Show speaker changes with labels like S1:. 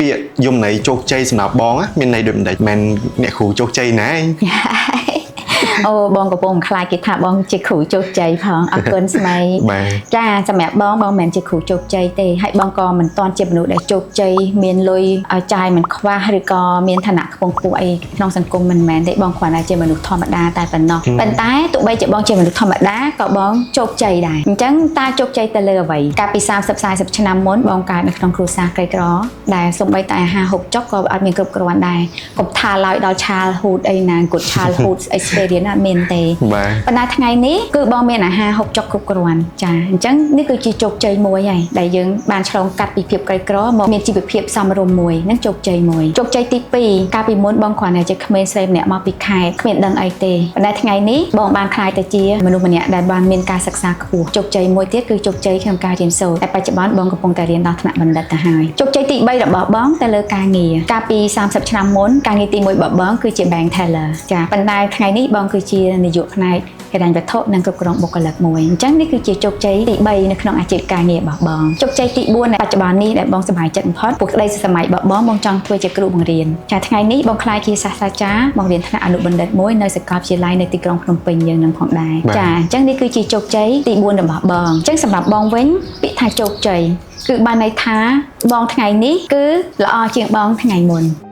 S1: ពាក្យយមន័យជោគជ័យសម្រាប់បងណាមានន័យដូចម្ដេចមិនអ្នកគ្រូជោគជ័យណា
S2: អូបងកំពុងខ្លាចគេថាបងជាគ្រូជោគជ័យផងអរគុណស្មី
S1: បាទ
S2: ចាសម្រាប់បងបងមិនមែនជាគ្រូជោគជ័យទេហើយបងក៏មិនទាន់ជាមនុស្សដែលជោគជ័យមានលុយឲ្យចាយមិនខ្វះឬក៏មានឋានៈខ្ពង់ខ្ពស់អីក្នុងសង្គមមិនមែនទេបងគ្រាន់តែជាមនុស្សធម្មតាតែប៉ុណ្ណោះប៉ុន្តែទោះបីជាបងជាមនុស្សធម្មតាក៏បងជោគជ័យដែរអញ្ចឹងតើជោគជ័យទៅលើអ្វីកាលពី30 40ឆ្នាំមុនបងកើតនៅក្នុងគ្រួសារក្រីក្រដែលសូម្បីតែអាហារហូបចុកក៏អត់មានគ្រប់គ្រាន់ដែរកុំថាឡើយដល់ childhood អីណា good childhood experience អត់មានទេ
S1: បាទ
S2: ប៉ុន្តែថ្ងៃនេះគឺបងមានអាហារហូបចុកគ្រប់គ្រាន់ចាអញ្ចឹងនេះគឺជាជោគជ័យមួយហើយដែលយើងបានឆ្លងកាត់ពីភាពក្រីក្រមកមានជីវភាពសមរម្យមួយនឹងជោគជ័យមួយជោគជ័យទី2កាលពីមុនបងគ្រាន់តែជាក្មេងស្រីម្នាក់មកពីខេត្តគ្មានដឹងអីទេប៉ុន្តែថ្ងៃនេះបងបានក្លាយទៅជាមនុស្សម្នាក់ដែលបានមានការសិក្សាខ្ពស់ជោគជ័យមួយទៀតគឺជោគជ័យក្នុងការរៀនសូត្រតែបច្ចុប្បន្នបងកំពុងតែរៀនដល់ថ្នាក់បណ្ឌិតទៅហើយជោគជ័យទី3របស់បងទៅលើការងារកាលពី30ឆ្នាំមុនការងារទី1របស់បងគឺជា bank teller ចាប៉ុន្តែថ្ងៃនេះបងគឺជានាយកផ្នែកហិរញ្ញវត្ថុនិងគ្រប់គ្រងបុគ្គលិកមួយអញ្ចឹងនេះគឺជាជោគជ័យទី3នៅក្នុងអាជីពការងាររបស់បងជោគជ័យទី4នៅបច្ចុប្បន្ននេះដែលបងសប្បាយចិត្តបំផុតព្រោះក្តីសម័យរបស់បងបងចង់ធ្វើជាគ្រូបង្រៀនចាថ្ងៃនេះបងក្លាយជាសាស្ត្រាចារ្យបង្រៀនថ្នាក់អនុបណ្ឌិតមួយនៅសាកលវិទ្យាល័យនៅទីក្រុងភ្នំពេញយើងនឹងផងដែរចាអញ្ចឹងនេះគឺជាជោគជ័យទី4របស់បងអញ្ចឹងសម្រាប់បងវិញពាក្យថាជោគជ័យគឺបានន័យថាបងថ្ងៃនេះគឺល្អជាងបងថ្ងៃមុន។